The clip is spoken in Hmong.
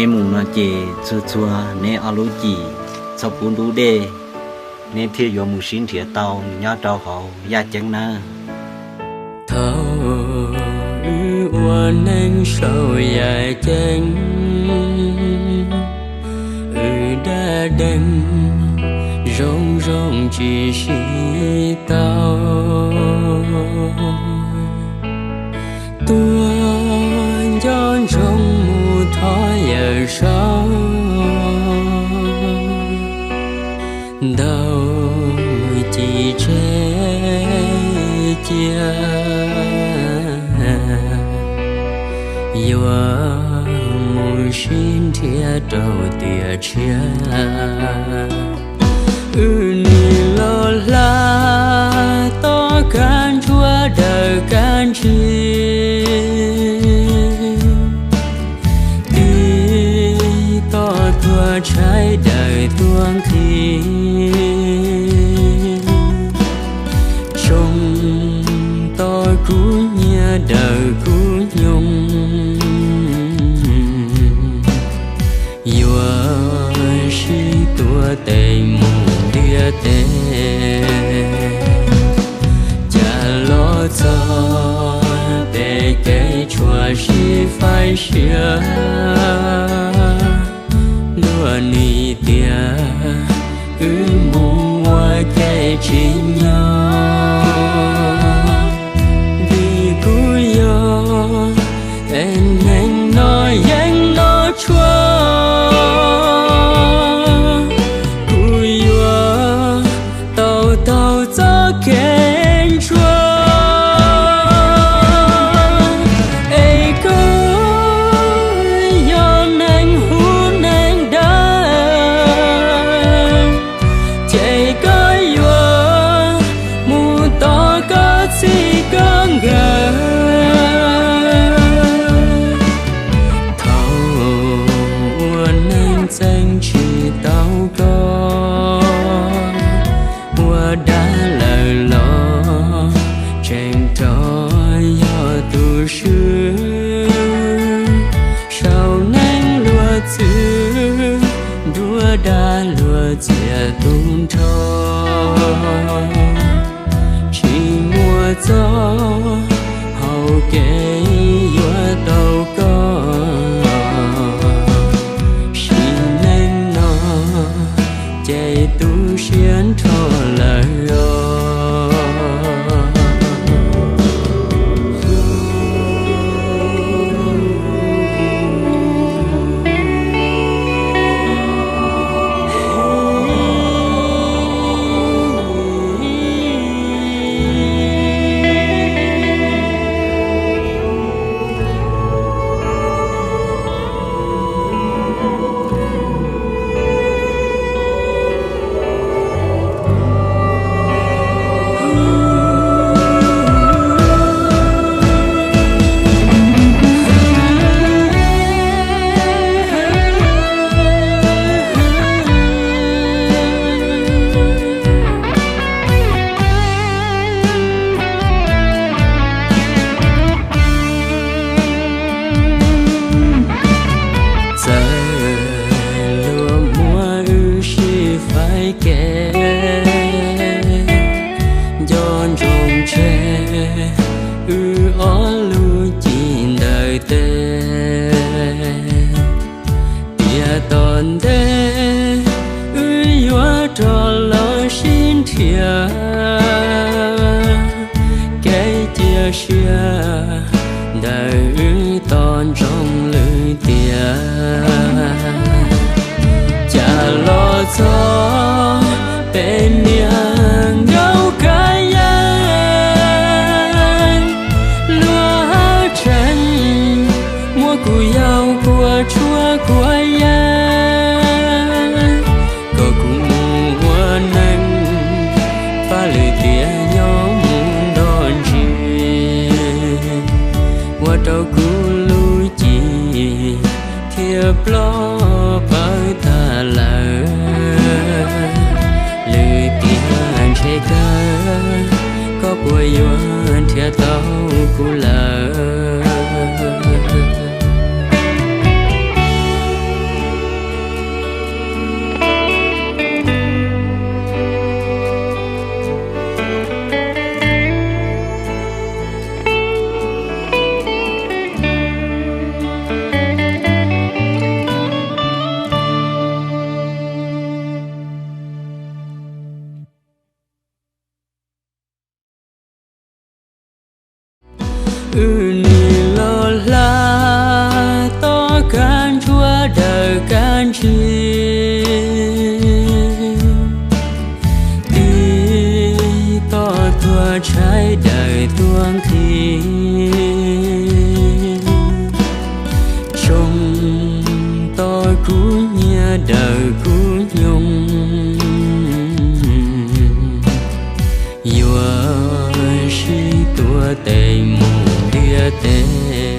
Neb mus no ces txhua txhua neb ob lub cim txhob pub ntub dej, neb thiaj yuav mus sib nrhiav tau nyob rau hauv yaj ceeb nawb. Thaum wb ua neej saum yaj ceeb, wb dab deeg zoo zoo tsis sib tau. Tuaj nco ntsoov mus thov yawm saub ntau ci tseg cia, yuav mus sib nrhiav rau tiam tshiab. Wb nim los hla tom kab ntsuab daws kab ntsig, tig tom tuag tshaib daws tuag nqhis, tsoo tom kub hnyiab daws kub nyoog, yuav sib tua tes mus ntiaj teb. Cas los txog pem kev tshuav sib faib siab, luag nim tias wb mus ua ke tsis nyob, vim kuv yog es neeg no yeej noj tshuaj, kuv yuav tau taug txoj kev ntsuag. Es koj yog neeg huv neeg dawb, ces koj yuav mus tom koj txij koj nkawm. Thaum ua neej txeeb tsis tau koj, ua dab lawm los tseem rov yog tus swb. Saum neeg luag txwv, nruab dab luag txiav tu nrho, tsis muaj txoj hau kev yuav tau koj. Sim neej no ces tu siab nrho lawm os. Txawm luag muab wb sib faib kev, nco ntsoov tseg wb ob lub cim ntawm tes. Tiam tom ntej wb yuav rov los sib nrhiav, kev cia siab ntawm wb tos ntsoov lwm tiam. Cas los txog pem niam nkauj kab yeeb, luag haj tseem muab kuv yaug kua tshuaj kua yeeb, kom kuv mus ua neeg, pab lwm tiam nyob mus nto ntsis, ua rau kuv lub cim thiaj ploj pawv tag lawm. Wb nim los hla toj kab ntsuab daws kab ntsig, tig toj tuag tshaib daws tuag nqhis, tsoo toj kub nyiab daws kub nyoog, yuav sib tua tes mus ntiaj teb.